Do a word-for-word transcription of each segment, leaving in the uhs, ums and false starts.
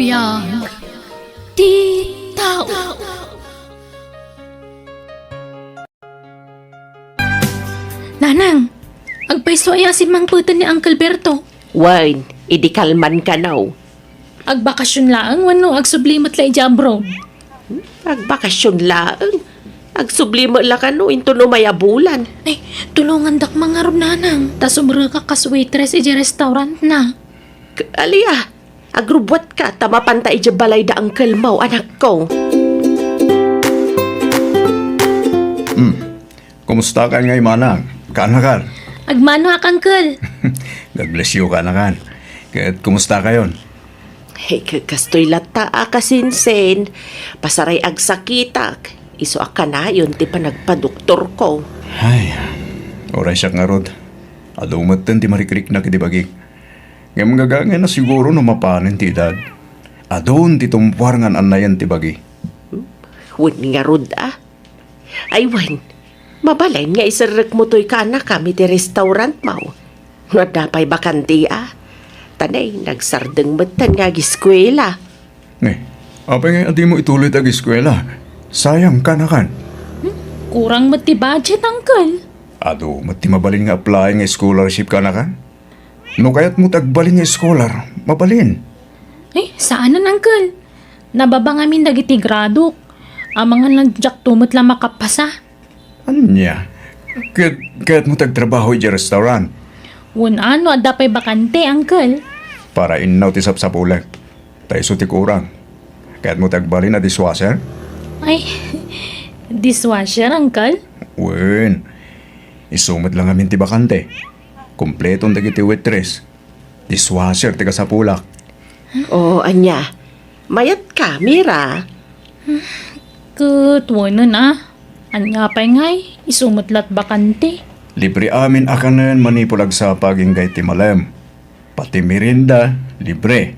Biag ti tao. Nanang, agpayso aya a simmangpeten ni Uncle Berto? Wen, idi kalman kano. Agbakasyon laeng wenno agsubli met la idiay abroad? Agbakasyon laeng. Agsubli met la kano inton umay a bulan. Ay, tulongandak man ngarud, Nanang, ta sumrekak kas waitress idiay restaurant na. K-, alia, agrubbuatka ta mapanta idiay balay da uncle mo, anakko. Hmm. Kumusta ka ngay, manang? Kaanakan? Agmanoak, uncle. God bless you, kaanakan. Ket kumusta kayon? Hey, k-, kastoy latta a kasinsin. Pasaray agsakitak. Isu a kanayon ti panagpadoktorko. Ay, uray siak ngarud. Adu metten ti marikriknak iti bagik. Ngem gagangayna siguro no mapanen ti edad. Adun ti tumpuar nga an-annayan ti bagi. Wen ngarud a. Ay wen, mabalin nga iserrekmo toy kaanakam iti restaurant mo. No adda pay bakante a. Ta nay, nagsardeng metten nga agiskuela. Eh, apay nga adimo ituloy ti agiskuela? Sayang, kaanakan. Hmm? Kurang met ti budget, uncle. Adu met ti mabalin nga apply nga scholarship, kaanakan? No kayatmo ti agbalin nga scholar, mabalin. Eh, saanen, uncle. Nababa ngamin dagiti gradok. Amangan lang diakto met la makapasa. Ania? Ket kayatmo ti agtrabaho idiay restaurant? Wen a, no adda pay bakante, uncle. Para innaw ti sapsapulek. Ta isu ti kurang. Kayatmo ti agbalin a dishwasher? Ay, dishwasher, uncle? Wen. Isu met la ngamin ti bakante. Kompleton dagiti waitress. Dishwasher ti kasapulak. O, ania? Mayatka, Mira? Ket wenen a. Ania pay ngay? Isu met la't bakante. Libre amin a kanen manipud agsapa agingga iti malem. Pati merienda, libre.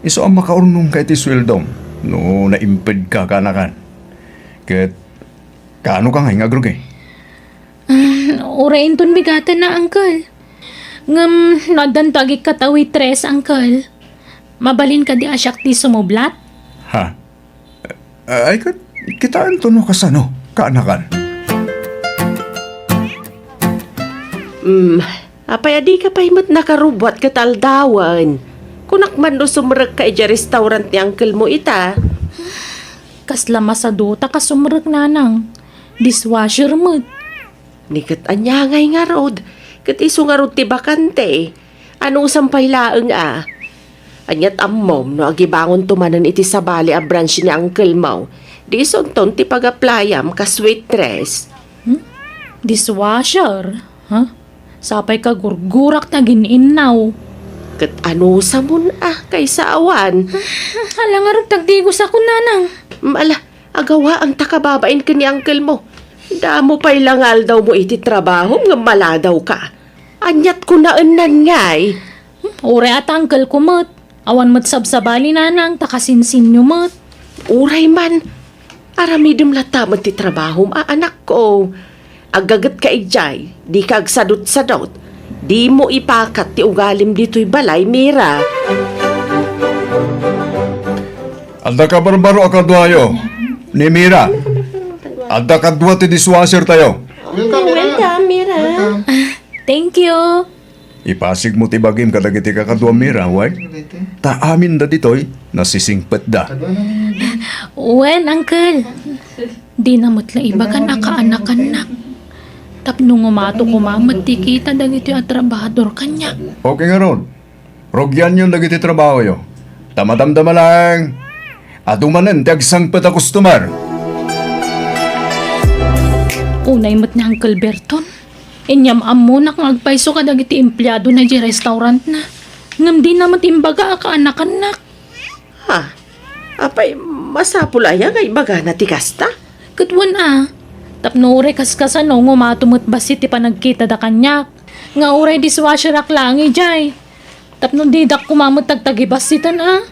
Isu a makaurnongka iti sueldom no naimpedka, kaanakan. Ket kaano ka ngay nga agrugi? Ah, uray inton bigaten a, uncle. Ngem no addanto agikkat a waitress, uncle, mabalin kadi a siak ti sumublat? Ha? Ay, ket, kitaento no kasano, kaanakan. Hmm, apay a dika pay met nakarubbuat ket aldawen? Kunak man no sumrekka idiay restaurant ni uncle mo ita. Kasla masadota ka sumrek, nanang. Dishwasher met. Ni ket ania ngay ngarud? Ket isu ngarud ti bakante. Anusam pay laeng a. Ania't ammom no agibangonto manen iti sabali a branch ni uncle mo, di isunton ti pag-applyam kas waitress. Hmm? Dishwasher? Ha? Sapay kagurgurak ta gin-innaw. Ket anusamon a, kaysa awan? Ala ngarud ti agdigosakon, nanang. Mm, ala, agawaanta ka babain ken ni uncle mo. Damo pay la nga aldawmo iti trabahom ngem maladaw ka. Ania't kunaennan ngay? Hmm, uray a ti uncle ko met. Awan met sabsabali, nanang, ta kasinsinyo met. Uray man, aramidem latta met ti trabahom a, anakko. Aggagetka idiay, dika agsadutsadut. Dimo ipakat ti ugalim ditoy balay, Mira. Adda kabarbaro a kaduayo ni Mira. Adda kadua ti dishwasher tayo. Welcome, Mira. Welcome, Mira. Welcome. Thank you. Ipasigmo ti bagim kadagiti kakaduam, Mira, wen? Ta aminda ditoy nasisingpetda. Wen, uncle. Dina met la ibagan a kaanakannak. Tapno ngumato koma met ti kita dagitoy a trabahador kaniak. Okay ngarud. Rugianyon dagiti trabahoyo. Ta madamdama laeng, adu manen ti agsangpet a customer. Unay met ni Uncle Berton. Inyam-ammonak nga agpayso kadagiti empleadona idiay restaurantna. Ngem dina met imbaga a kaanakannak. Ha? Apay, masapul aya nga ibagana ti kasta? Ket wen a, tapno uray kaskasano, ngumato met bassit ti panagkitada kaniak, nga uray dishwasherak laeng idiay. Tapno didak koma met tagtagibassiten a.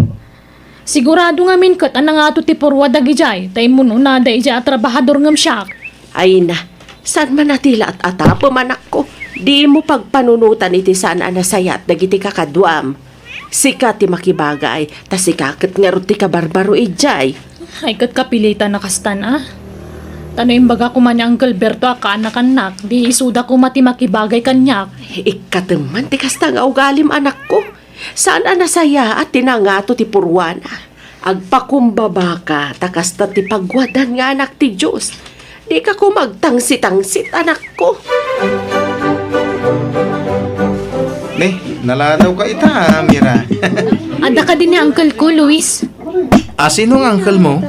Sigurado ngamin ket a nangato ti purwa dagidiay ta immun-unada idiay a trabahador ngem siak. Ay na, saan man a ti la at-atapem, anakko? Dimo pagpanunotan iti saan a nasayaat dagiti kakaduam. Sika ti makibagay, ta sika ket ngarud ti kabarbaro idiay. Ay, ket kapilitan a kastan, a. Ta no imbaga koma ni Uncle Berto a kaanakannak, di isuda koma ti makibagay kaniak. Ikkatem man ti kasta nga ugalim, anakko. Saan a nasayaat ti nangato ti purwana. Agpakumbabaka, ta kasta ti pagwadan nga anak ti Dios. Dika koma agtangsit-tangsit, anakko. Ne, naladawka ita, Mira. Adda kadi ni uncle ko, Luis. A, sino nga uncle mo?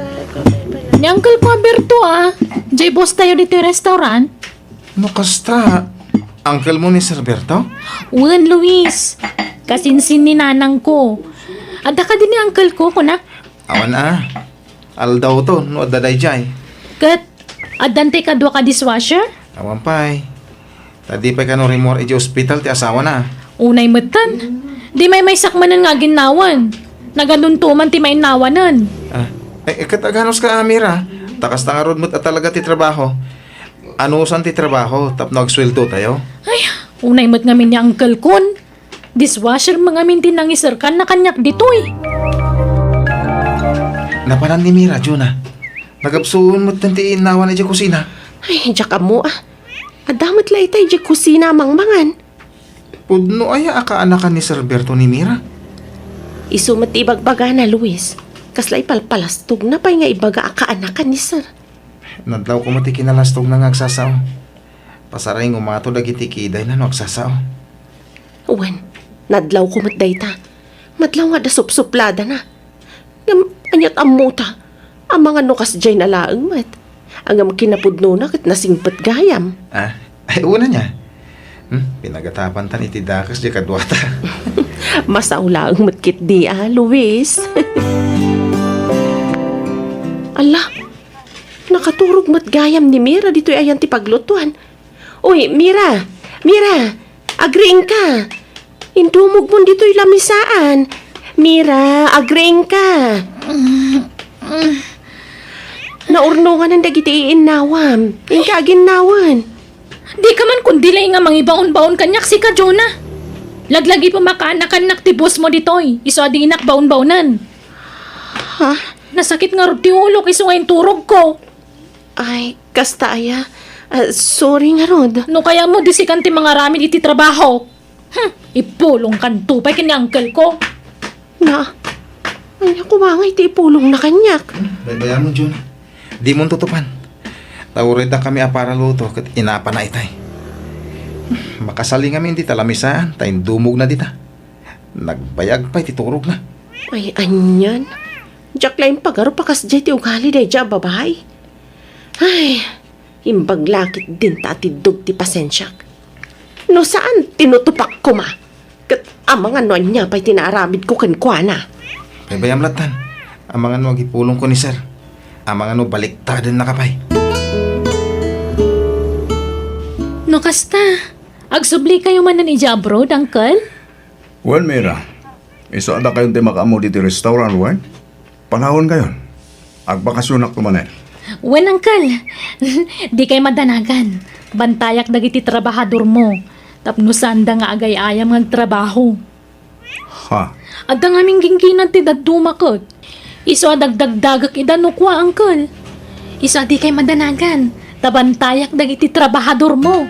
Ni uncle ko a Berto, a. Jay boss tayo ditoy restaurant. No kasta, uncle mo ni Sir Berto? Wen, Luis. Kasinsin ni nanang ko. Adda kadi ni uncle ko, kuna? Awan a. Aldaw to, no adda daydiay. Ket, addan ti kadua ka dishwasher? Awan pay. Ta di pay kano rimmuar idiay ospital ti asawana. Unay metten. Di maymaysak manen nga aginnawan. Nagaduntoman ti mainnawanen. A, e, e, ket aganuska, Mira. Ta kasta ngarud met a talaga ti trabaho. Anusan ti trabaho tapno agsueldo tayo? Ay, unay met ngamin ni uncle kon. Dishwasher met ngamin ti nangiserkan na kaniak ditoy. Napanan ni Mira, Jonah. Nagapsuon metten ti innawan idiay kusina. Ay, diak ammo a. Adda met la ita idiay kusina a mangmangan. Pudno aya a kaanakan ni Sir Berto ni Mira? Isu met ti ibagbagana, Luis. Kasla ipalpalastogna pay nga ibaga a kaanakan ni Sir. Nadlawko met ti kinalastogna nga agsasao. Pasaray nga umato dagiti kidayna no agsasao. Wen, nadlawko met dayta. Madlaw nga adda supsupladana. Ngem, aniat ammota? Amangan no kasdiay na laeng met. Ngem kinapudnona ket nasingpet gayam. A, ay, una niya. Hmm, pinagatapantan iti dakes diay kaduata. Masao laeng met ketdi a, Luis. Ala, nakaturog met gayam ni Mira ditoy ayan ti paglutuan. Uy, Mira! Mira! Agriingka! Indumogmon ditoy lamisaan. Mira, agriingka! Naurnonganan dagiti iinnawam. Inka aginnawan. Dika man kundi laeng a mangibaon-baon kaniak, sika, Jonah. Laglagipem a kaanakannak ti boss mo ditoy, isu a dinak baon-baonen. Ha? Nasakit ngarud ti ulok isu nga inturogko. Ay, kasta aya. A, sorry ngarud. No kayatmo, di sikan ti mangaramid iti trabaho. Hmm, ipulongkanto pay ken ni uncle ko. Na, ania koma nga iti ipulongna kaniak? Hmm, baybayamon, Jun. Dimon tutupan. Ta uray dakami a paraluto ket inapana itay. Hmm, makasalingamin dita lamisaan ta indumogna dita. Nagbayag pay ti turogna. Ay, anian? Diak la impagarup a kasdiay ti ugali daydiay a babai. Ay, imbag la ketdin ta atiddog ti pasensiak. No saan, tinutupak koma. Ket amangan no ania pay ti naaramidko kenkuana. Baybayam lattan. Amangan no agipulongko ni Sir. Amangan no baliktadennaka pay. No kasta, agsublikayo manen idiay abroad, Uncle? Wen, Mira, isu a dakayon ti makaammo ditoy restaurant, wen? Panawenkayon. Agbakasionak manen. Wen, Uncle. Dikay madanagan. Bantayak dagiti trabahadormo. Tapno saanda nga agay-ayam nga agtrabaho. Ha? Adda ngamin gingginad ti dadduma ket. Isu a dagdagdagek ida no kua, Uncle. Isu a dikay madanagan. Ta bantayak dagiti trabahadormo.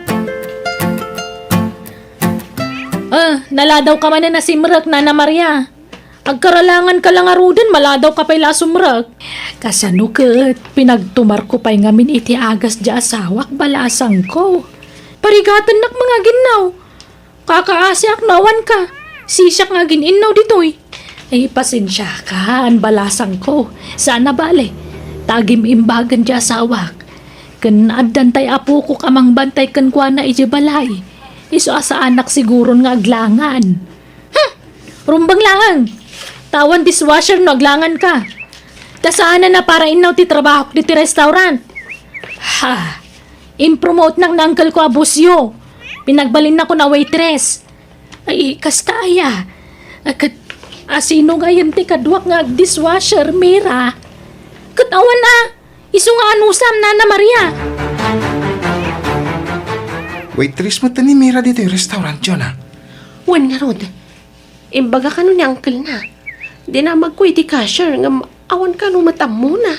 Ah, naladawka manen a simrek, Nana Maria. Agkaralanganka la ngaruden, maladawka pay la a sumrek. Kasano ket, pinagtumarko pay ngamin iti agas diay asawak, balasangko. Parigatennak mangaginnaw. Kakaasiak no awanka. Sisiak nga agin-innaw ditoy. Ay, pasensiaka, balasangko. Saan a bale. Ta agim-imbagen diay asawak. Ken addan tay apokok a mangbantay kenkuana idiay balay. Isu a saanak siguron nga aglangan. Hmm! Rumbeng laeng! Ta awan dishwasher no aglanganka. Ta saanen a para innaw ti trabahok ditoy restaurant. Ha! Impromotenak ni uncle ko a bossyo. Pinagbalinnakon a waitress. Ay, kasta aya. A, ket, asino ngayen ti kaduak nga agdishwasher, Mira? Ket awan a, isu nga anusam, Nana Maria. Waitress met ni Mira ditoy restaurant, Jonah. Wen ngarud. Imbaga kano ni uncle na. Dinamagko iti cashier ngem awan kano met ammona.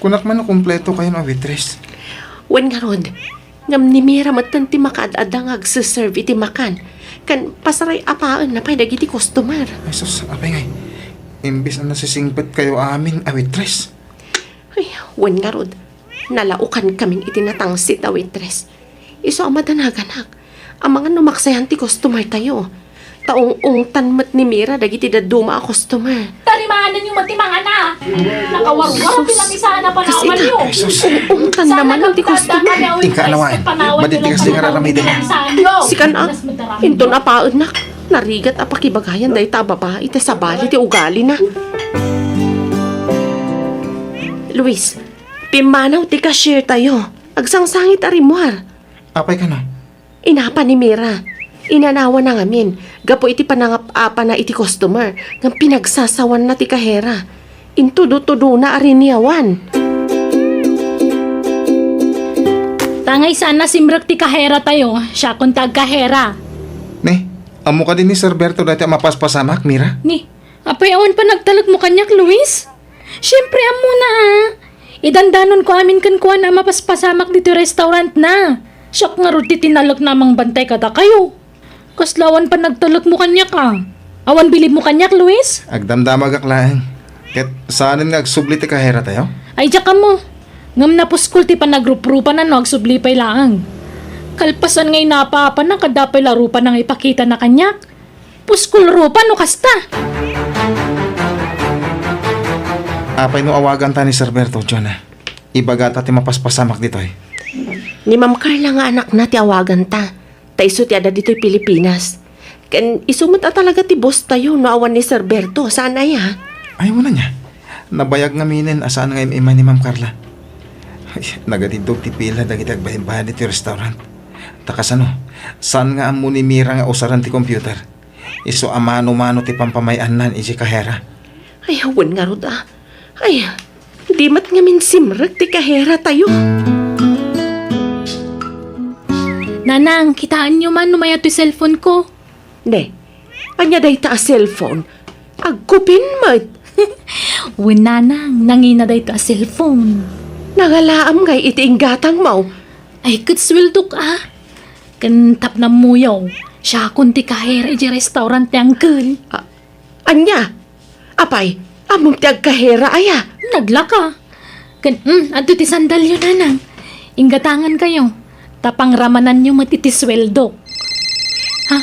Kunak man no kumpleto kayo no a waitress. Wen ngarud, ngem ni Mira metten ti makaad-adda nga agse-serve iti makan. Ken pasaray-apaenna pay dagiti customer. Ay sus, apay ngay. Imbes a nasisingpet kayo amin a waitress. Ay, wen ngarud, nalaokan kamin iti natangsit a waitress. Isu a madanaganak. Amangan no maksayan ti customer tayo. Ta ung-ungtan met ni Mira dagiti dadduma a customer. Tarimaanenyo met ti mangana. Nakawarwar ti lamisaan a panawanyo. Ung-ungtan naman ti customer. Inka anawaen. Maditigas ti nga raramiden. Sikan a, inton apaennak, narigat a pakibagayan dayta a babai iti sabali ti ugalina. Luis, pimmanaw ti cashier tayo. Agsangsangit a rimmuar. Apay kano? Inapa ni Mira. Inanawana ngamin gapu iti panangap-apana iti customer ngem pinagsasawanna ti kahera. Intudo-tudona a riniawan. Tangay saan a simrek ti kahera tayo, siakon ti agkahera. Ne, ammo kadi ni Sir Berto dayta a mapaspasamak, Mira? Ni, apay awan panagtalekmo kaniak, Luis? Siempre, ammona a. Idandanonko amin kenkuana a mapaspasamak ditoy restaurant na. Siak ngarud ti tinalekna a mangbantay kadakayo. Kasla awan panagtalekmo kaniak a. Awan bilibmo kaniak, Luis? Agdamdamagak laeng. Ket saanen nga agsubli ti kahera tayo? Ay, diak ammo. Ngem napuskol ti panagruprupana no agsubli pay laeng. Kalpasan nga inapa-apana, kadda pay la rupana nga ipakitana kaniak. Puskol rupa no kasta. Apay no awaganta ni Sir Berto, Jonah? Ibagata ti mapaspasamak ditoy. Ni Ma'am Carla nga anakna ti awaganta. Ta isu ti adda ditoy Pilipinas. Ken isu met a talaga ti boss tayo no awan ni Sir Berto. Saan aya? Ay, wala niya. Nabayag ngaminen a saan nga im-immay ni Ma'am Carla. Ay, nagatiddog ti pila dagiti agbaybayad iti restaurant. Ta kasano, saan nga ammo ni Mira nga usaren ti computer? Isu a mano-mano ti pampamay-annan iti kahera. Ay, awan ngarud a. Ay, di met ngamin simrek ti kahera tayo. Nanang, kitaenyo man no mayat toy cellphone ko. Ne, ania dayta a cellphone? Agkupin met. Wen, nanang, nangina dayta a cellphone. Nangalaam ngay iti inggatangmo? Ay, ket sueldok a. Ken tapno ammoyo, siakon ti kahera iti restaurant ti uncle. A-, ania? Apay, ammom ti agkahera aya? Naglaka. Ken, mm, adto ti sandalyo, nanang. Inggatangan kayo. Ta pangramananyo met iti sueldo. Ha?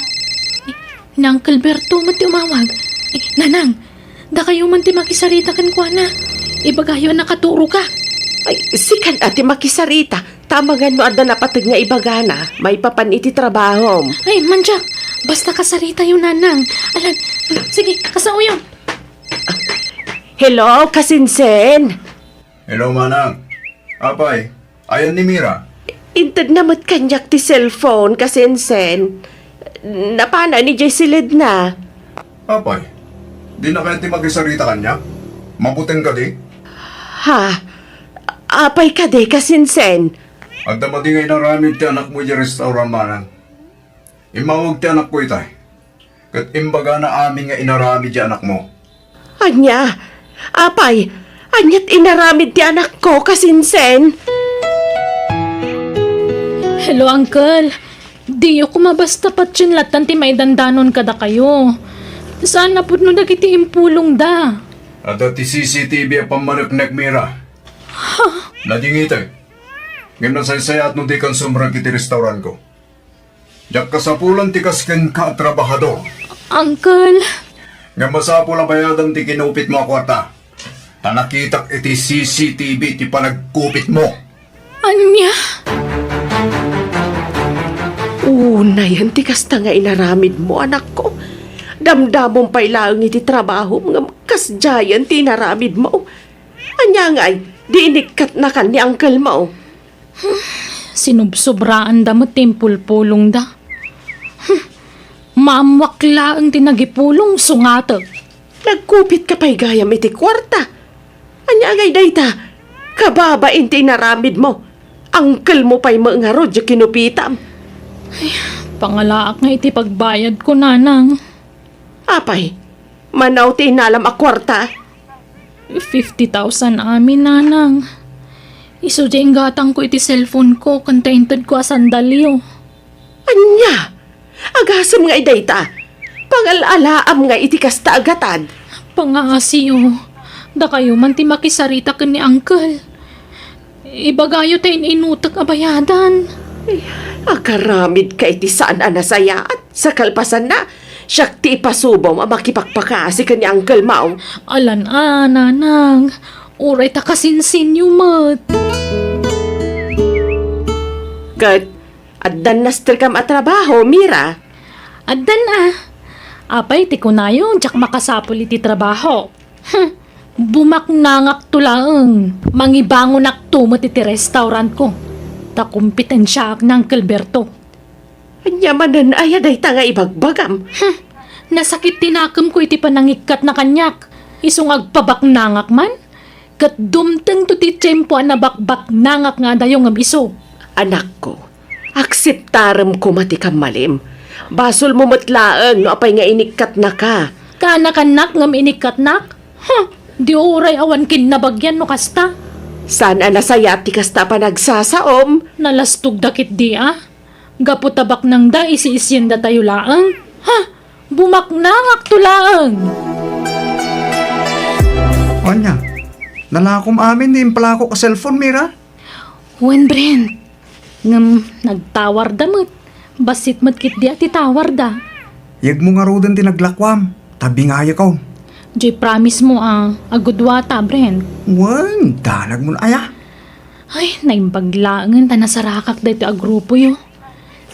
Ni Uncle Berto met ti umawag. Eh, nanang, dakayo man ti makisarita kenkuana. Ibagayo a nakaturoka. Ay, sikan a ti makisarita. Ta amangan no adda napateg nga ibagana, maipapan iti trabahom. Ay, mandiak. Basta kasaritayo, nanang. Alan, sige, kasaoyo. Hello, kasinsen. Hello, manang. Apay, ayan ni Mira? Intedna met kaniak ti cellphone, kasinsen. Napana ni Jessie Ledna. Apay, di na kaya ti makisarita kaniak? Mabuteng kadi? Ha? Apay kadi, kasinsen? Adda madi nga inaramid ti anakmo idiay restaurant, manang. Immawag ti anakko itay. Ket imbagana amin nga inaramid ti anakmo. Ania? Apay, aniat inaramid ti anakko, kasinsen? Hello, Uncle. Diyo koma basta patien lattan ti maidandanon kadakayo. Saan a pudno dagiti impulongda. Adda ti C C T V a pammaneknek, Mira. Ha? Nadingitek. Ngem nasaysayaat no dikan sumrek iti restaurantko. Diak kasapulan ti kas kenka a trabahador. Uncle. Ngem masapul a bayadan ti kinupitmo a kuarta. Ta nakitak iti C C T V ti panagkupitmo. Ania? Unayen ti kasta nga inaramidmo, anakko. Damdamom pay laeng iti trabahom ngem kasdiayen ti inaramidmo. Ania ngay, di inikkatnakan ni uncle mo? Sinubsobraanda met ti impulpulongda. Hmm. Maammoak laeng ti nagipulong, sungatek. Nagkupitka pay gayam iti kuarta. Ania ngay dayta? Kababain ti inaramidmo. Uncle mo pay met ngarud ti kinupitam. Ay, pangalaak nga iti pagbayadko, nanang. Apay, mano ti inalam a kuarta? Fifty thousand amin, nanang. Isu diay inggatangko iti cellphone ko ken ta intedko a sandalyo. Ania? Agasem nga idayta. Pangal-alaam nga iti kasta a gatad. Pangaasiyo. Dakayo man ti makisarita ken ni Uncle. Ibagayo ta in-inutek a bayadan. Agaramid ka iti saan a nasayaat. Sa kalpasanna, siak ti ipasubom a makipakpakasi ken ni Uncle Mau. Alan a, nanang. Uray ta kasinsinyo met. Ket addan nasterkam a trabaho, Mira? Addan a. Apay ti kunayo, diak makasapul iti trabaho. Hmm, bumaknangakto laeng. Mangibangonakto met iti restaurantko. Ta kompitensiaak ni Uncle Berto. Ania manen aya dayta nga ibagbagam? Hmm, nasakit ti nakemko iti panangikkatna kaniak. Isu nga agpabaknangak man? Ket dumtengto ti tiempo a nabakbaknangak nga adayo ngem isu. Anakko, akseptarem koma ti kammalim. Basolmo met laeng no apay nga inikkatnaka. Kaanakannak ngem inikkatnak? Huh! Di uray awan kinnabagian no kasta. Saan a nasayaat ti kasta a panagsasaom? Nalastogda ketdi a. Gapu ta baknangda, isiisiendatayo laeng. Ha? Bumaknangakto laeng! Ania? Nalakom amin ti impalakok a cellphone, Mira? Wen, Brent. Ngem nagtawarda met. Bassit met ketdi a ti tawarda. Yegmo ngaruden ti naglakuam, ta bingayekon. Diay promise mo a agudua ta, Brent. Wen, danagmon aya? Ay, naimbag laengen ta nasarakak daytoy a grupoyo.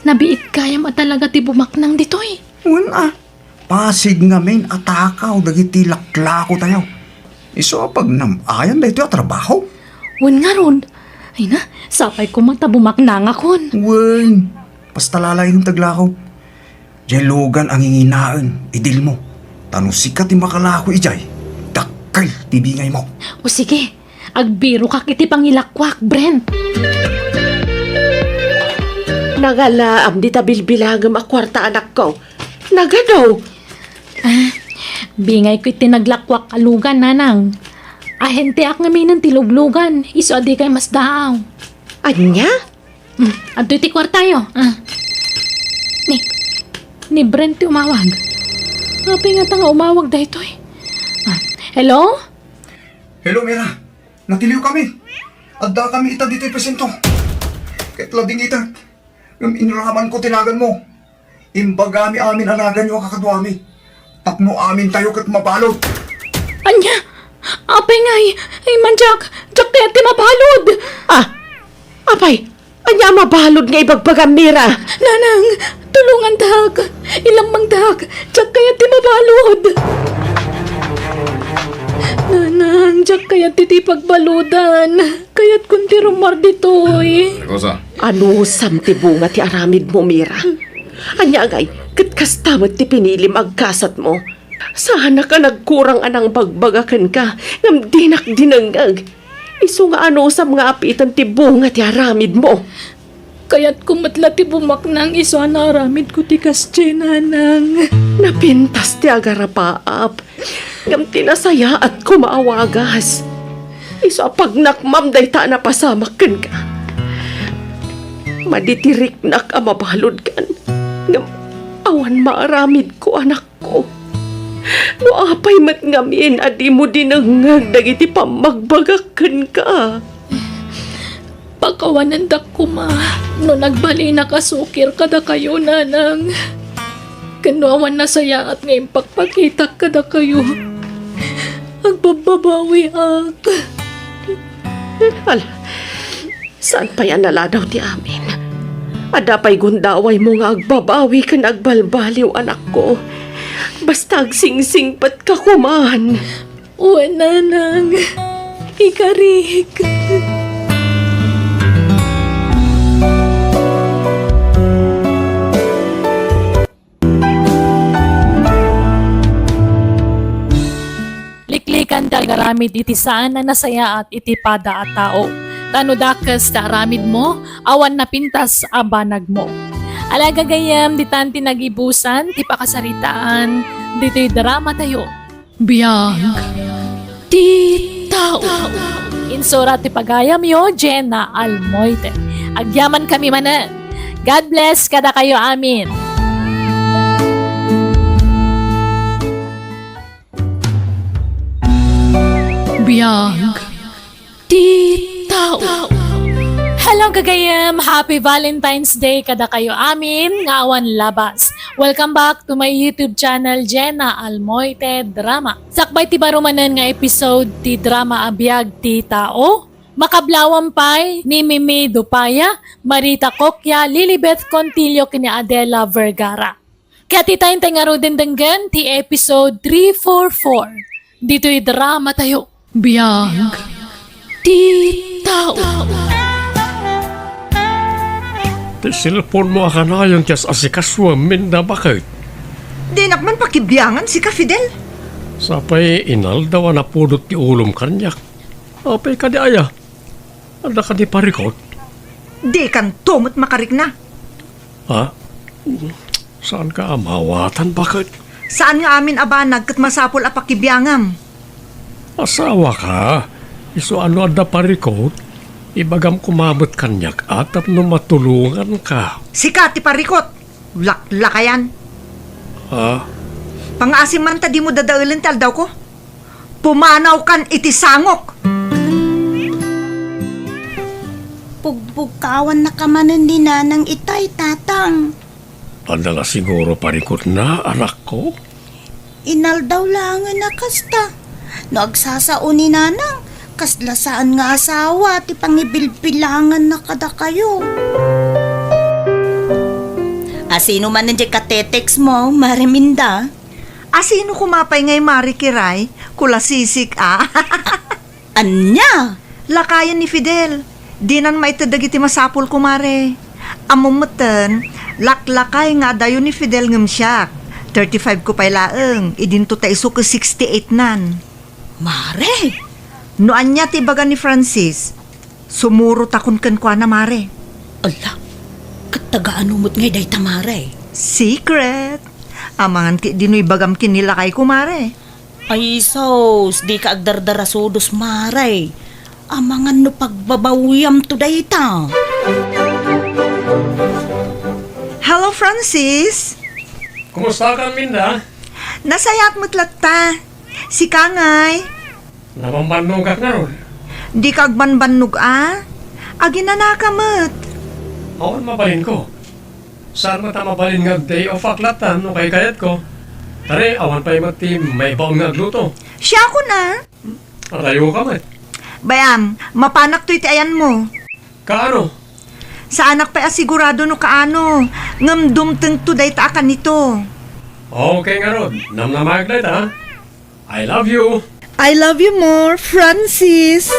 Nabiit gayam a talaga ti bumaknang ditoy. Wen a, pasig ngamin a takaw dagiti laklakotayo. Isu a pagnam-ayan daytoy a trabaho. Wen ngarud, ay na, sapay koma ta bumaknangakon. Wen, basta lalayen ti aglako. Diay lugan a nginginaen, idilmo. Ta no sika ti makalako idiay, dakkel ti bingaymo. O sige, agbirokak iti pangilakuak, Brent. Nangalaam dita bilbilangem a kuarta, anakko. Nagado. Ah, bingayko iti naglakuak a lugan, nanang. Ahenteak ngaminen ti luglugan, isu a dikay masdaaw. Ania? Hmm, adtoy ti kuartayo. Ah. Ni, ni Brent ti umawag. Apay ngata nga umawag daytoy? Ah, hello? Hello, Mira. Natiliwkami. Addakami ita ditoy presinto. Ket ladingitek. Ngem inramanko ti naganmo. Imbagami amin a naganyo a kakaduami. Tapno amintayo ket mabalud. Ania? Apay ngay? Ay, man, Jack! Jack, kayat ti mabalud! Ah! Apay, ania a mabalud nga ibagbagam, Mira? Nanang, tulongandak! Ilammangdak! Jack, kayat ti mabalud! Nanang, Jack, kayat ti, ti pagbaludan. Kayatkon ti rummuar ditoy. Rosa. Anusam ti bunga ti aramidmo, Mira? Ania ngay, ket kasta met ti pinilim agkasatmo? Saanak a nagkurang a nangbagbaga kenka, ngem dinak dinengngeg. Isu nga anusam nga apiten ti bunga ti aramidmo. Kayatko met la ti bumaknang isu a naaramidko ti kasdiay, nanang. Napintas ti agarapaap. Ngem ti nasayaat koma a wagas, isu a pagnakmam dayta a napasamak kenka. Madi ti riknak a mabaludkan, ngem awan maaramidko, anakko. No apay met ngamin a dimo dinengngeg dagiti pammagbagak kenka? Pakawanendak koma no nagbalinak a sukir kadakayo, nanang. Ken no awan nasayaat nga impakpakitak kadakayo, agbabbabawiak. Ala, saan pay a naladaw ti amin? Adda pay gundawaymo nga agbabawi ken agbalbaliw, anakko. Basta agsingsingpetka koman. Wen, nanang, ikarik. Liklikan ti agaramid iti saan a nasayaat iti pada a tao. Ta no dakes ti aramidmo, awan napintas a banagmo. Ala, gagayyem, ditan ti nagibusan ti pakasaritaan Ditoy drama tayo. Biag ti tao. Insura ti pagayamyo, Jenna Almoite. Agyaman kami manen. God bless kadakayo amin. Biag ti tao. Hello, gagayem! Happy Valentine's Day kadakayo amin nga awan labas. Welcome back to my YouTube channel, Jenna Almoite Drama. Sakbay ti baro manen nga episode ti drama a Biag ti Tao, makablawan pay ni Mimi Dupaya, Marita Coccia, Lilibeth Contillo ken ni Adela Vergara. Ket ita intay ngaruden denggen ti episode three four four. Ditoy drama tayo. Biag ti tao. Ti cellphone mo a kanayon ti as-asikasuem, Minda, baket? Dinak man pakibiangan sika, Fidel. Sapay inaldaw a napudot ti ulom kaniak. Apay kadi aya? Adda kadi parikut? Dikanto met makarikna. Ha? Saan ka a mawatan, baket? Saan nga amin a banag ket masapul a pakibiangam. Asawa ka. Isu a no adda parikut, ibagam koma met kaniak a tapno matulongan ka. Sika ti parikut. Laklakayan. Ha? Pangaasim man ta dimo dadaelen ti aldawko. Pumanawkan iti sangok. Pugbugkawannaka manen ni Nanang itay, Tatang. Adda la siguro parikutna, anakko? Inaldaw laengen a kasta. No agsasao ni Nanang, kasla saan nga asawa ti pangibilbilanganna kadakayo. Asino manen diay katetext mo, Mare Minda? Asino koma pay ngay, Mare Kiray? Kulasisik a. Ania? Lakayen ni Fidel. Dinan maited dagiti masapul, kumare. Ammom metten, laklakay nga adayo ni Fidel ngem siak. Thirty-five ko pay laeng, idinto ta isu ket sixty-eight nan. Mare! No ania ti ibaga ni Francis, sumurotakon kenkuana, Mare. Ala, ket taga-ano met ngay dayta, Mare? Secret. Amangan ketdi no ibagam ken ni lakayko, Mare. Ay sus, dika agdardarasudos, Mare. Amangan no pagbabawiamto dayta. Hello, Francis. Kumusta ka, Minda? Nasayaat met latta. Sika ngay? Nabambannogak ngarud. Dika agbanbannog a? Aginanaka met. Awan mabalinko. Saan met a mabalin nga ag-day off-ak latta no kaykayatko? Tari, awan pay met ti maibaon nga agluto. Siakon a? Adayoka met. Bay-am, mapanak toy ti ayanmo. Kaano? Saanak pay a sigurado no kaano, ngem dumtengto dayta a kanito. Okay ngarud, namnamaek dayta, ha? I love you. I love you more, Francis.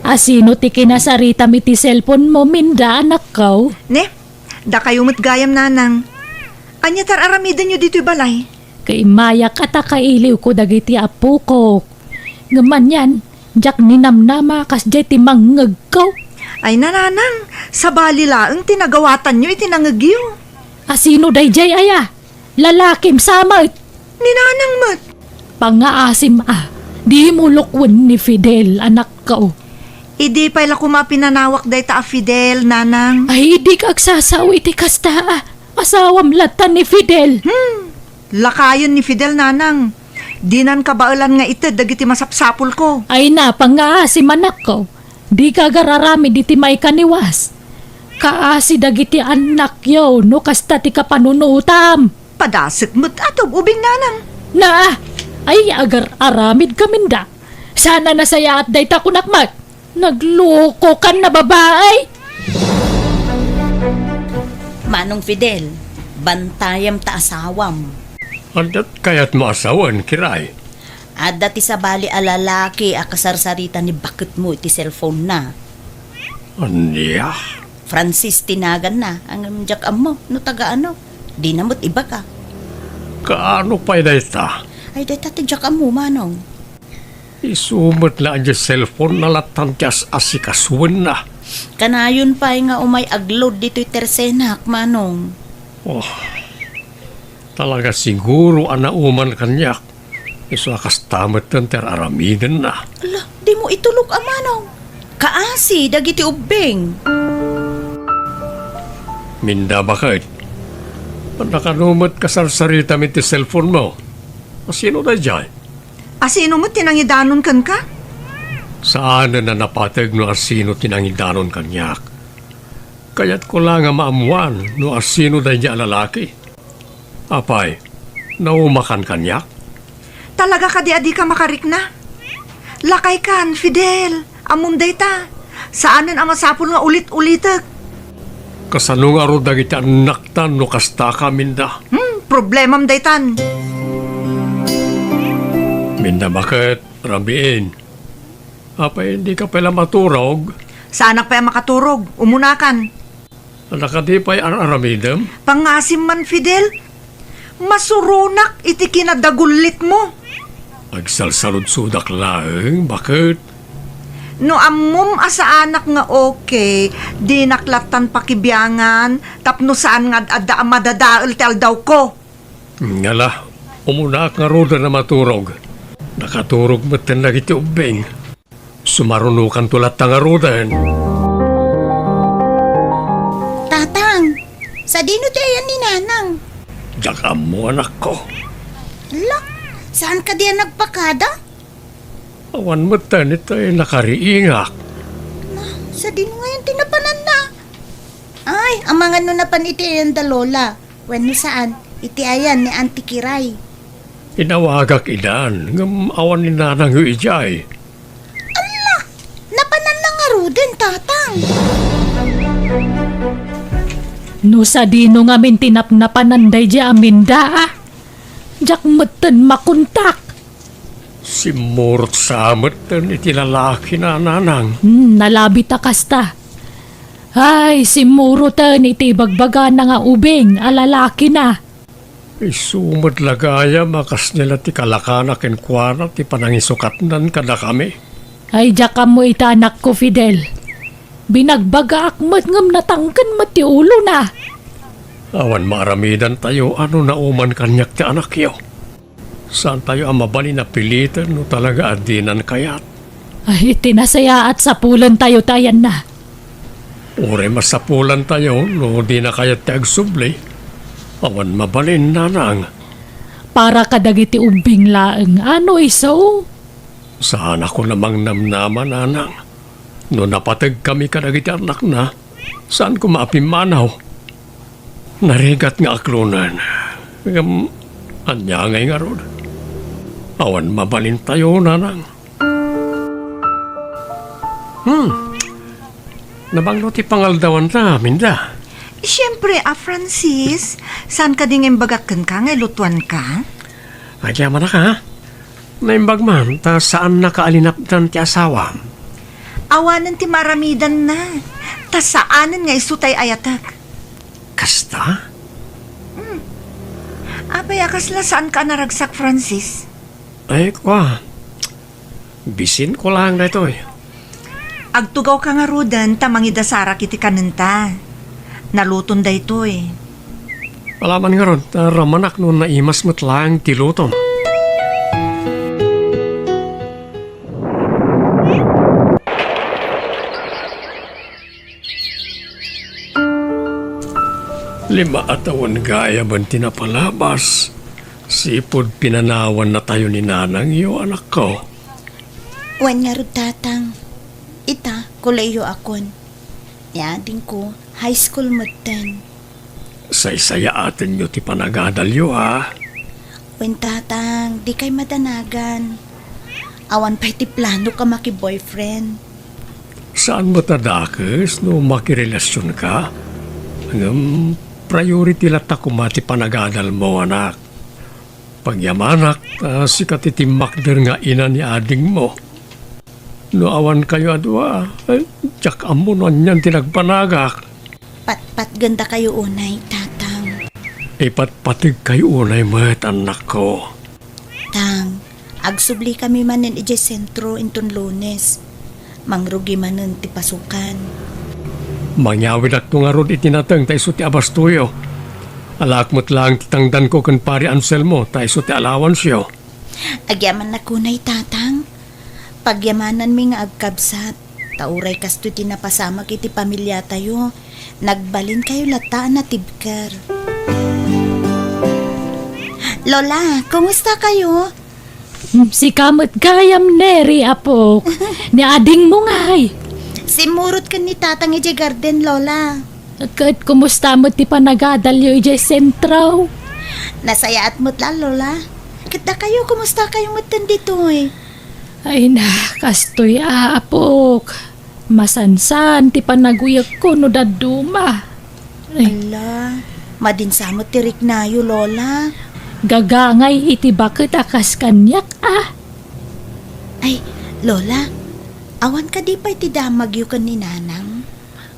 Asino ti kinasaritam iti cellphone mo, Minda, anakko? Ne, dakayo met gayam, Nanang. Ania ti ar-aramidenyo ditoy balay? Kaimayak a ta kailiwko dagiti apokok. Ngem anian, diak ninamnama kasdiay ti mangngegko. Ay, Nanang, sabali laeng ti nagawatanyo iti nangngegyo. Asino daydiay aya? Lalakim sa met. Ni Nanang met. Pangngaasim a, dimo lukwen ni Fidel, anakko. Idi pay la koma pinanawak dayta a Fidel, Nanang. Ay, dika agsasao iti kasta a. Asawam latta ni Fidel. Hmm. Lakayen ni Fidel, Nanang. Dinan kabaelan nga ited dagiti masapsapulko. Ay, napangngaasim, anakko. Dika agar-aramid iti maikaniwas. Kaasi dagiti annakyo no kasta ti kapanunotam. Padasek met a tub-ubing, Nanang. Na, ay, agar-aramidka, Minda. Saan a nasayaat dayta, kunak met. Naglokokan a babai. Manong Fidel, bantayam ta asawam. Adda ti kayatmo a sawen, Kiray? Adda ti sabali a lalaki a kasarsarita ni baketmo iti cellphone-na. Ania? Francis ti naganna, ngem diak ammo no taga ano. Dina met ibaga. Kaano pay dayta? Ay, dayta ti diak ammo, Manong. Isu met la a diay cellphone-na lattan ti as-asikasuenna. Kanayon pay nga umay agload ditoy tersenak, Manong. Oh. Talaga siguro a nauman kaniak. Isu a kasta metten ti ar-aramidenna. Ala, dimo itulok a manaw. Kaasi dagiti ubbing. Minda, baket. Nakano met kasarsaritami ti cellphone mo? Asino daydiay? Asino met ti nangidanon kenka? Saanen a napateg no asino ti nangidanon kaniak. Kayatko la nga maammuan no asino daydiay a lalaki. Apay, naumakan kaniak? Talaga kadi a dika makarikna? Lakaykan, Fidel. Ammom dayta. Saanen a masapul nga ulit-ulitek. Kasano ngarud dagiti annaktan no kastaka, Minda? Hmm, problemam daytan. Minda, baket, rabiin. Apay, dika pay la maturog? Saanak pay a makaturog. Umunakan. Adda kadi pay ar-aramidem? Pangasim man, Fidel. Masuronak iti kinadagullitmo. Agsalsaludsodak laeng, baket. No ammom a saanak nga okay, dinak lattan pakibiangan tapno saan nga ad-adda a madadael ti aldawko. Ngala, umunaak ngaruden a maturog. Nakaturog metten dagiti ubbing. Sumarunokanto latta ngaruden. Tatang, sadino ti ayan ni Nanang? Diak ammo, anakko. Ala, saan kadi a nagpakada? Awan metten iti nakariingak. Na, sadino ngayon ti napananna? Ay, amangan no napan iti ayan da Lola. Wenno saan, iti ayan ni Auntie Kiray. Inawagak idan, ngem awan ni Nanangyo idiay. Ala! Napananna ngaruden, Tatang. No sadino ngamin ti napnapanan daydiay a Minda, a? Diak metten makontak. Simmurot sa metten iti lalaki na, Nanang. Hmm, nalabit a kasta. Ay, simmuroten iti ibagbagana nga ubing a lalaki na. Isu met la gayam a kasdi la ti kalakana kenkuana ti panangisukatnan kadakami. Ay, diak ammo ita, anakko, Fidel. Binagbagaak met ngem natangken met ti ulona. Awan maaramidantayo a no nauman kaniak ti anakyo. Saantayo a mabalin a piliten no talaga a dinan kayat. Ay, iti nasayaat, sapulentayo ti ayanna. Uray masapulantayo no dina kayat ti agsubli. Awan mabalin, Nanang. Para kadagiti ubbing laeng, ano isu? Saanakon a mangnamnama, Nanang. No napategkami kadagiti annakna, saanko a pimmanaw. Narigat nga aklonen. Ngem, ania ngay ngarud? Awan mabalintayo, Nanang. Hmm. Nabanglo ti pangaldawanta, Minda. Siempre, a Francis, saan kadi nga imbagak kenka nga ilutuanka? Agyamanak, a? Naimbag man, ta saannaka a linapdan ti asawam. Awanen ti maaramidanna, ta saanen nga isu ti ay-ayatek. Kasta? Hmm. Apay a kasla saanka a naragsak, Francis? Ay, kua. Bisinko laeng daytoy. Agtugawka ngaruden ta mangidasarak iti kanenta. Naluton daytoy. Alaman ngarud, ta ramanak no naimas met laeng ti lutom. Lima a tawen gayamen ti napalabas, sipud pinanawannatayo ni nanangyo, anakko. Wen ngarud, Tatang. Ita, kuleyyo akon. Ni adingko, high school metten. Saysayaatenyo ti panagadalyo, a? Wen, Tatang, dikay madanagan. Awan pay ti planok a maki-boyfriend. Saan met a dakes no makirelasionka? Ngem priority latta koma ti panagadalmo, anak. Pagyamanak, ta sika ti timmakder nga ina ni adingmo. No awankayo a dua, eh, diak ammo no anian ti nagbanagak. Patpatgendakayo unay, Tatang. Ipatpategkayo unay met, annakko. Tang, agsublikayo manen idiay sentro inton Lunes. Mangrugi manen ti pasukan. Mangyawidakto ngarud iti nateng ta isu ti abastoyo. Alaak met laeng ti tangdanko ken Pari Anselmo, ta isu ti allowance-yo. Agyamannak unay, Tatang. Pagyamananmi nga agkabsat. Ta uray kastoy ti napasamak iti pamiliatayo, nagbalinkayo latta a natibker. Lola, kumusta kayo? Hmm, sika met gayam, Neri, apok. Ni adingmo ngay? Simmurot ken ni Tatang idiay garden, Lola. Ket kumusta met ti panagadalyo idiay sentro? Nasayaat met la, Lola. Ket dakayo, kumusta kayo metten ditoy? Ay na, kastoy, apok. Masansan ti panaguyekko no dadduma. Ay. Ala, madinsa met ti riknayo, Lola. Gagangay iti baket a kas kaniak, a. Ay, Lola, awan kadi pay ti damagyo ken ni Nanang?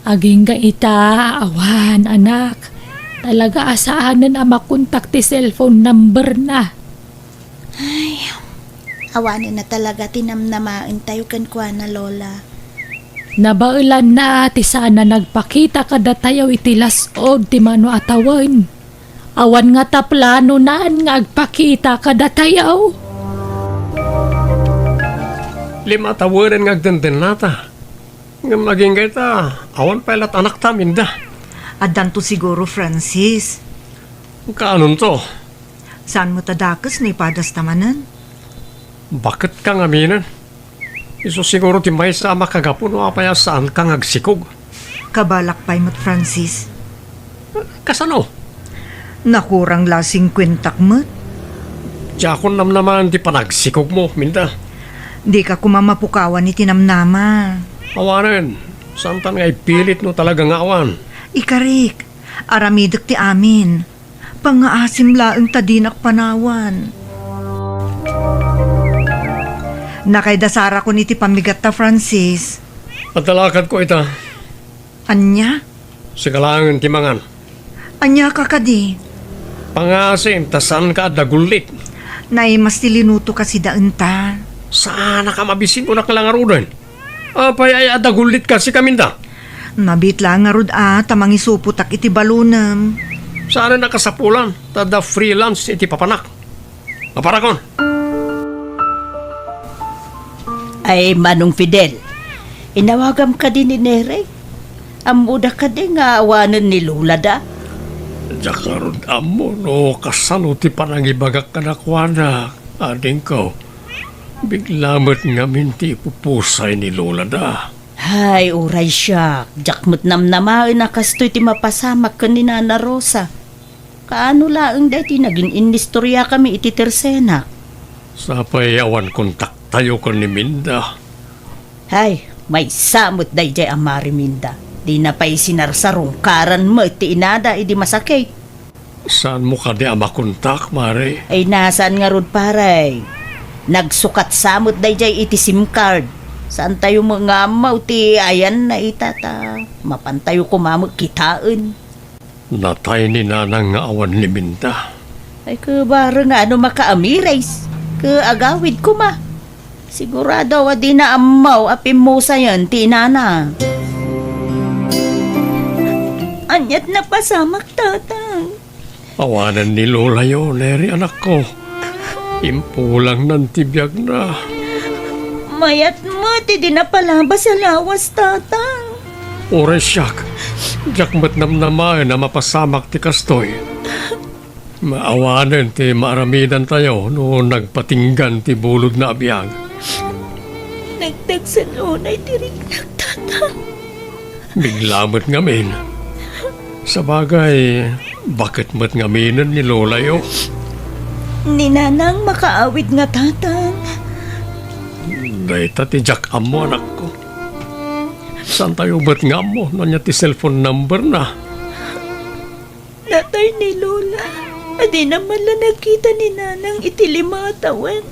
Agingga ita, awan, anak. Talaga a saanen a makontak ti cellphone number na. Ay, awanen na talaga ti namnamaentayo kenkuana, Lola. Nabaelanna ti saan a nagpakita kadatayo iti las-ud ti mano a tawen. Awan ngata planonan nga agpakita kadatayo. Lima a tawenen nga agdendennata. Ngem agingga ita, awan pay lat anakta, Minda. Addanto siguro, Francis. Kaanonto? Saan met a dakes no ipadasta manen? Baketka ngaminen. Isu siguro ti maysa a makagapu no apay a saanka nga agsikog. Kabalak pay met, Francis. Kasano? Nakurang la singkuentak met. Diakon namnamaen ti panagsikogmo, Minda. Dika koma mapukawan iti namnama. Awanen, saantan nga ipilit no talaga nga awan. Ikarik, aramidek ti amin. Pangngaasim laeng ta dinak panawan. Nakaidasarakon iti pammigatta, Francis. Adda lakadko ita. Ania? Sika laengen ti mangan. Ania ka kadi? Pangngaasim ta saanka a dagullit. Naimas ti linuto kasi daenta. Saanak a mabisin, kunak la ngaruden. Apay ay a dagullit kasi, Minda? Mabiit la ngarud a ta mangisupotak iti balonem. Saanen a kasapulan, ta adda freelance iti papanak. Maparakon. Ay, Manong Fidel, inawagam kadi ni Neri? Ammoda kadi nga awanen ni Lolada? Diak ngarud ammo no kasano ti panangibagak kadakuada, adingko. Bigla met ngamin ti ipupusay ni Lolada. Hay, uray siak, diak met namnamaen a kastoy ti mapasamak ken ni Nana Rosa. Kaano laeng daytoy nagin-inistoriakami iti tersenak? Sapay awan kontaktayo ken ni Minda. Hay, maysa met daydiay a Mari Minda. Dina pay sinarsarungkaran met ti inada idi masakit. Saanmo kadi a makontak, Mari? Ay, nasaan ngarud, pare? Nagsukat sa met daydiay iti sim card. Saantayo met nga ammo ti ayanna ita ta mapantayo koma met kitaen. Natay ni Nanang nga awan ni Minda. Ay, ket bareng nga no makaamires, ket agawid koma. Sigurado a dina ammo a pimmusayen ti inana. Aniat napasamak, Tatang? Awanen ni Lolayo, Neri, anakko. Impulangnan ti biagna. Mayat met idi napalabas a lawas, Tatang. Uray siak, diak met namnamaen a mapasamak ti kastoy. Maawanen ti maaramidantayo no nagpatinggan ti bulodna a biag. Nagdagsen unay ti riknak, Tatang. Bigla met ngamin. Sabagay, baket met ngaminen ni Lolayo? Ni Nanang makaawid nga, Tatang. Dayta ti diak ammo, anakko. Saantayo met nga ammo no ania ti cellphone number na? Natay ni Lola a dina man la nakita ni Nanang iti lima a tawen.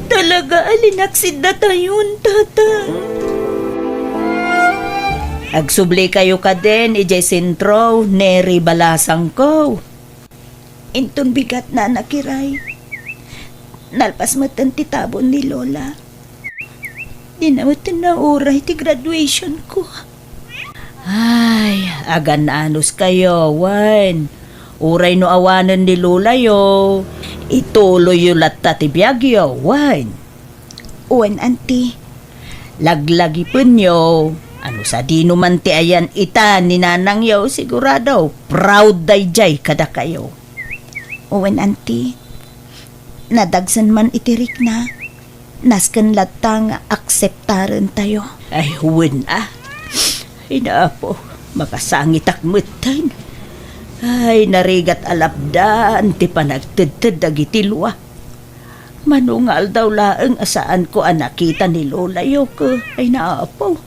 Talaga a linaksid datayon, Tatang. Agsublikayo kadin idiay sentro, Neri, balasangko. Inton bigat, Nanang, iray. Nalpas metten ti tabon ni Lola. Dina metten nauray ti graduation ko. Ay, agan-anuskayo, wen. Uray no awanen ni Lolayo, ituloyyo latta ti biagyo, wen. Wen, Auntie. Laglagipenyo, ano sadino man ti ayan ita ni nanangyo, sigurado, proud daydiay kadakayo. Wen, Auntie. Nadagsen man iti rikna, nasken latta nga akseptarentayo. Ay, wen a. Ay, Apo, makasangitak metten. Ay, narigat a lapdan ti panagtedted dagiti lua. Mano nga aldaw laeng a saanko a nakita ni Lolayo, ke. Ay, Apo.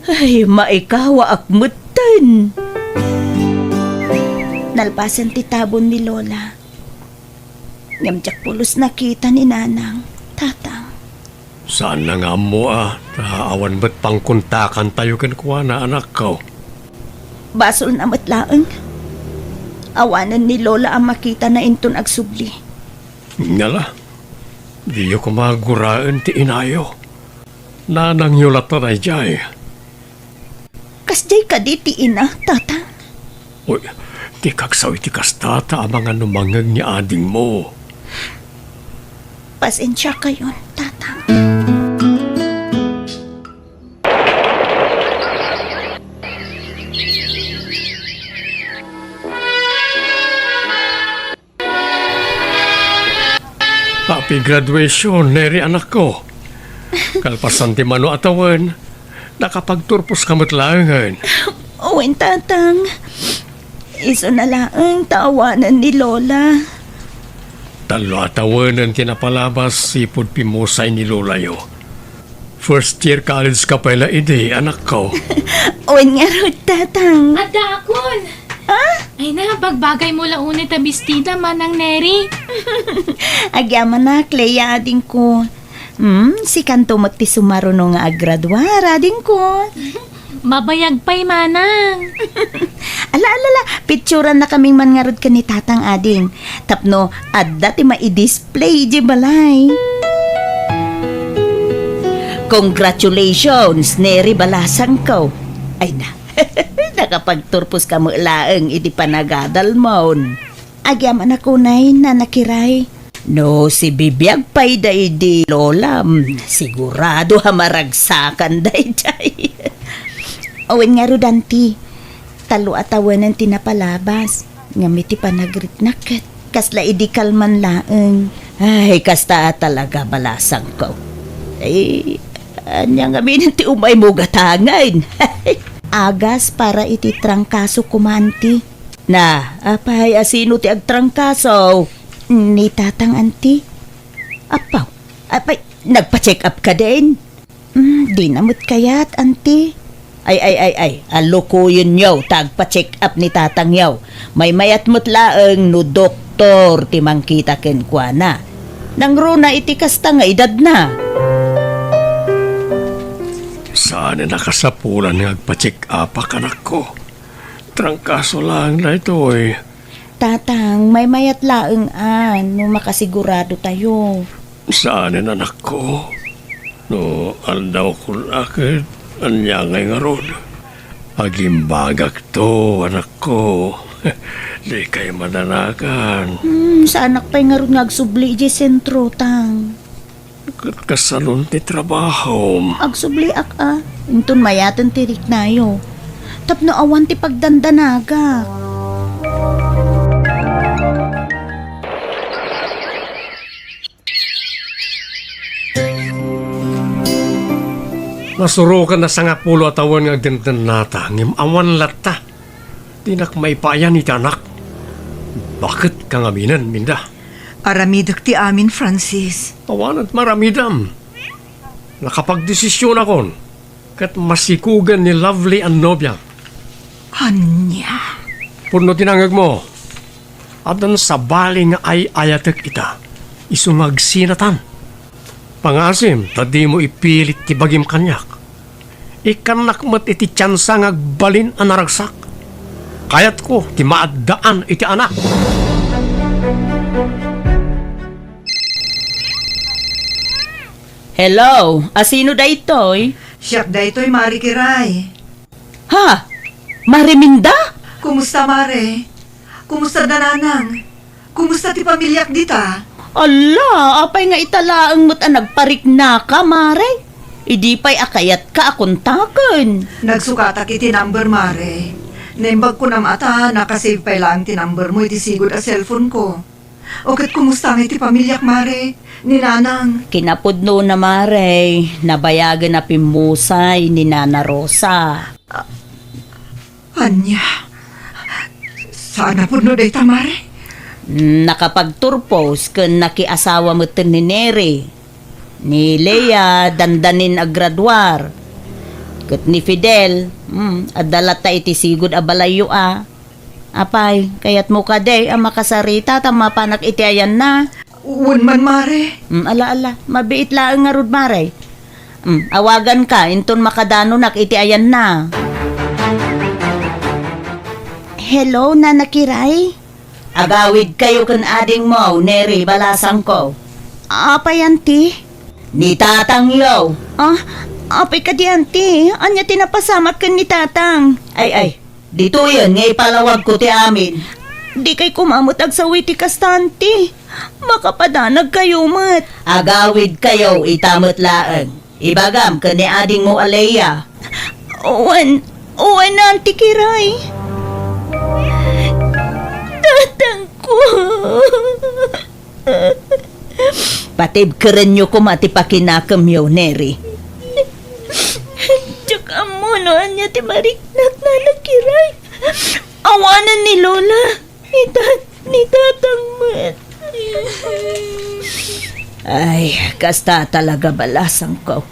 Ay, maikawaak metten. Nalpasen ti tabon ni Lola. Ngem diak pulos nakita ni Nanang, Tatang. Saanna nga ammo a, ta awan met pangkontakantayo kenkuana, anakko. Basolna met laeng. Awanen ni Lola a makitana inton agsubli. Ngala, diyo koma guraen ti inayo. Nanangyo latta daydiay. Kasdiay kadi ti ina, Tatang? Uy, dika agsaw iti kasta ta amangan no mangngeg ni adingmo. Pasensiakayon, Tatang. Happy graduation, Neri, anakko. Kalpasan ti mano a tawen, nakapagturposka met laengen. Wen, Tatang. Isuna laeng ta awanen ni Lola. Tallo a tawenen ti napalabas ipud pimmusay ni Lolayo. First year college ka pay la idi, anakko. Wen ngarud, Tatang. Addaakon! Ah? Ay na, bagbagaymo la unay ta bestida, Manang Neri. Agyamanak, Clea, adingko. Hmm, sikanto met ti sumaruno nga aggraduar, adingko. Mabayag pay, Manang. Ala, ala, ala, picturannakaming man ngarud ken ni Tatang, ading. Tapno adda ti maidis- play di balay. Congratulations, Neri balasangko. Ay na, nakapagturposka met laeng iti panagadalmon. Agyamanak unay, Nana Kiray. No sibibiag pay daydi Lolam, sigurado a maragsakan daydiay. Wen ngarud, Auntie, tallo a tawenen ti napalabas. Ngem iti panagriknak ket kasla idi kalman laeng. Ay, kasta a talaga, balasangko. Ay, ania ngamin ti umaymo gatangen? Agas para iti trangkaso koma, Auntie. Na, apay, a sino ti agtrangkaso? Ni Tatang, Auntie. Apaw, apay, nagpa-check up kadin? Hmm, dina met kayat, Auntie. Ay, ay, ay, ay, a, lokoyenyo ta agpa-check up ni tatangyo. Maymayat met laeng no doktor ti mangkita kenkuana. Nangruna iti kasta nga edadna. Saanen a kasapulan nga agpa-check up, anakko. Trangkaso laeng daytoy. Tatang, maymayat laeng a no makasigurado tayo. Saanen, anakko. No aldawko la ket ania ngay ngarud? Agimbagakto, anakko. Dikay madanagan. Hmm, saanak pay ngarud nga agsubli idiay sentro, Tang. Ket kasanon ti trabahom? Agsubliak a. Inton mayaten ti riknayo. Tapno awan ti pagdandanagak. Nasurokan a sangapulo a tawen nga agdendennata, ngem awan latta. Dinak maipayan iti anak. Baket kangaminen, Minda? Aramidek ti amin, Francis. Awan met maramidam. Nakapagdesisionakon ket masikugen ni Lovely a nobiak. Ania? Pudno ti nangngegmo. Addan sabali nga ay-ayatek ita. Isu nga agsinatan. Pangaasim ta dimo ipilit ti bagim kaniak. Ikkannak met iti tiansa nga agbalin a naragsak. Kayatko ti maaddaan iti anak. Hello, asino daytoy? Siak daytoy, Mari Kiray. Ha? Mare Minda? Kumusta, Mare? Kumusta da, Nanang? Kumusta ti pamiliak dita? Ala, apay nga ita laeng met a nagpariknaka, Mare? Idi pay a kayatka a kontaken. Nagsukatak iti number, Mare. Naimbag ko nam a ta nakasave pay laeng ti number mo iti sigud a cellphone ko. O ket kumusta nga iti pamiliak, Mare? Ni Nanang? Kinapudnona, Mare, nabayagen a pimmusay ni Nana Rosa. Ania? Saan a pudno dayta, Mare? Nakapagturpos ken nakiasawa metten ni Neri. Ni Lea, dandanin a graduar. Ket ni Fidel, hmm, adda latta iti sigud a balayyo a. Apay, kayatmo kadi a makasarita ta mapanak iti ayanna? Wen man, Mare. Mm, ala, ala. Mabiit laeng ngarud, Mare. Mm, awaganka, inton makadanonak iti ayanna. Hello, Nana Kiray? Agawidkayo ken adingmo, Neri, balasangko. Apay, Auntie? Ni tatangyo. Ah, apay kadi, Auntie? Ania ti napasamak ken ni tatang? Ay, ay, ditoyen nga ipalawagko ti amin. Dikay koma met agsaw iti kasta, Auntie. Makapadanagkayo met. Agawidkayo ita met laeng. Ibagam ken ni adingmo a Lea. Wen, wen, Auntie Kiray. Tatangko. Patibkerenyo koma ti pakinakemyo, Neri. Diak ammo no ania ti mariknak, Nana Kiray. Awanen ni Lola. Ni tat-, ni tatang met. Ay, kasta talaga, balasangko.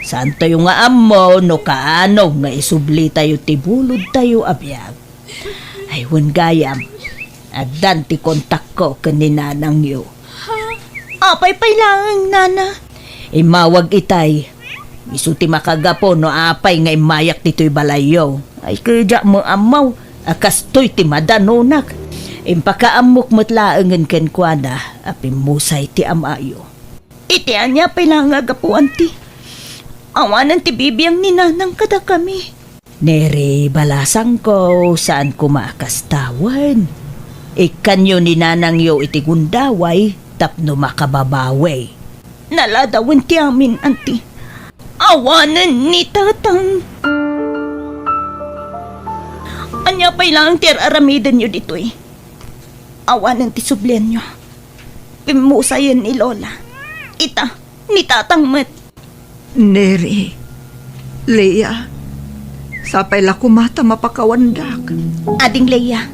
Saantayo nga ammo no kaano nga isublitayo ti bulodtayo a biag. Ay, wen gayam, addan ti kontakko ken ni nanangyo. Apay pay laeng, Nana? Immawag itay. Isu ti makagapu no apay nga immayak ditoy balayyo. Ay, kadiak met ammo a kastoy ti madanonak. Impakaammok met laengen kenkuana a pimmusay ti amayo. Iti ania pay laeng a gapu, Auntie? Awanen ti bibiang ni Nanang kadakami. Neri, balasangko, saan koma a kasta wen. Ikkanyo ni nanangyo iti gundaway tapno makababawi. Naladawen ti amin, Auntie. Awanen ni tatang. Ania pay laeng ti ar-aramidenyo ditoy? Awanen ti sublianyo. Pimmusayen ni Lola. Ita, ni tatang met. Neri, Lea, sapay la koma ta mapakawandak. Ading Lea,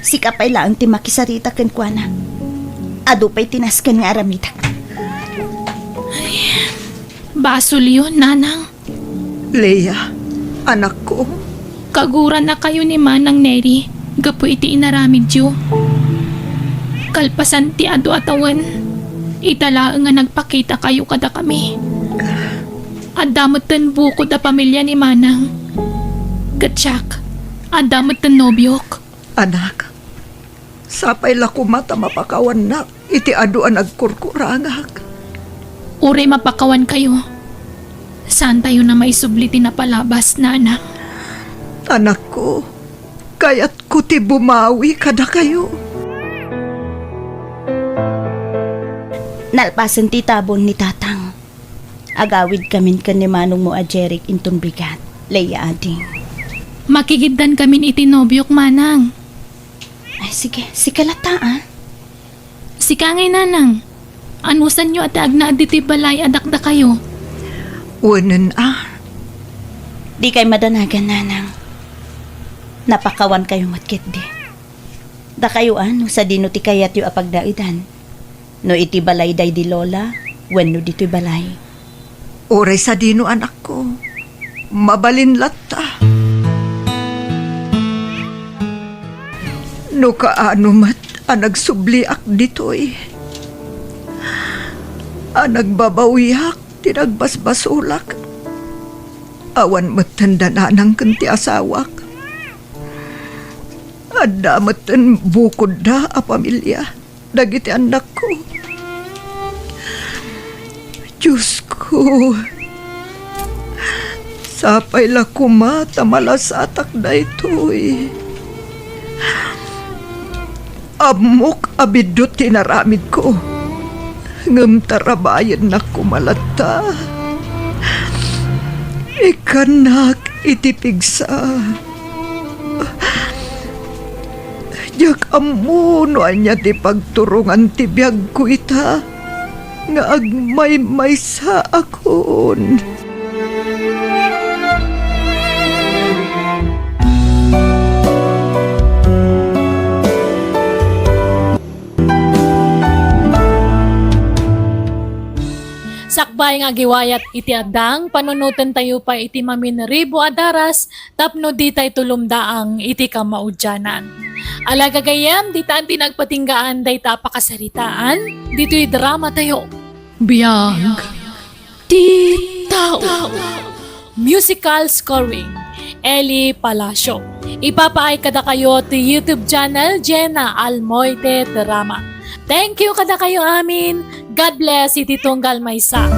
sika pay laeng ti makisarita kenkuana. Adu pay ti nasken nga aramidek. Basolyo, Nanang. Lea, anakko. Kagurannakayo ni Manang Neri gapu iti inaramidyo. Kalpasan ti adu a tawen, ita laeng nga nagpakitakayo kadakami. Adda metten bukod a pamilia ni Manang. Ket siak, adda metten nobiok. Anak, sapay la koma ta mapakawannak iti adu a nagkurkurangak. Uray mapakawankayo, saantayon a maisubli ti napalabas, Nanang. Anakko, kayatko ti bumawi kadakayo. Nalpasen ti tabon ni Tatang. Agawidkamin ken ni manongmo a Jeric inton bigat, Lea ading. Makigiddankamin iti nobiok, Manang. Ay, sige. Sika latta, a. Sika ngay, Nanang. Anusanyo a ti agnaed ditoy balay a dakdakayo? Wenen, a. Dikay madanagan, Nanang. Napakawankayo met ketdi. Dakayo, a, no sadino ti kayatyo a pagnaedan? No iti balay daydi Lola, wenno ditoy balay? Uray sadino, anakko, mabalin latta. No kaano met a nagsubliak ditoy, a nagbabawiak ti nagbasbasolak, awan metten da nanang ken ti asawak. Adda metten bukodda a pamilia dagiti annakko. Diosko, Apay la koma ta malasatak daytoy? Ammok a biddut ti inaramidko, ngem tarabayennak koma latta. Ikkannak iti pigsa. Diak ammo no ania ti pagturongan ti biagko ita nga agmaymaysaakon. Sakbay nga agiwayat iti addang, panunotentayo pay iti maminribo a daras tapno ditay tulomdaang iti kamaudianan. Ala gagayyem, ditan ti nagpatinggaan dayta a pakasaritaan ditoy dramatayo. Biag ti tao. Musical scoring, Eli Palacio. Ipapaay kadakayo ti YouTube channel Jenna Almoite Drama. Thank you kadakayo amin. God bless iti tunggal maysa.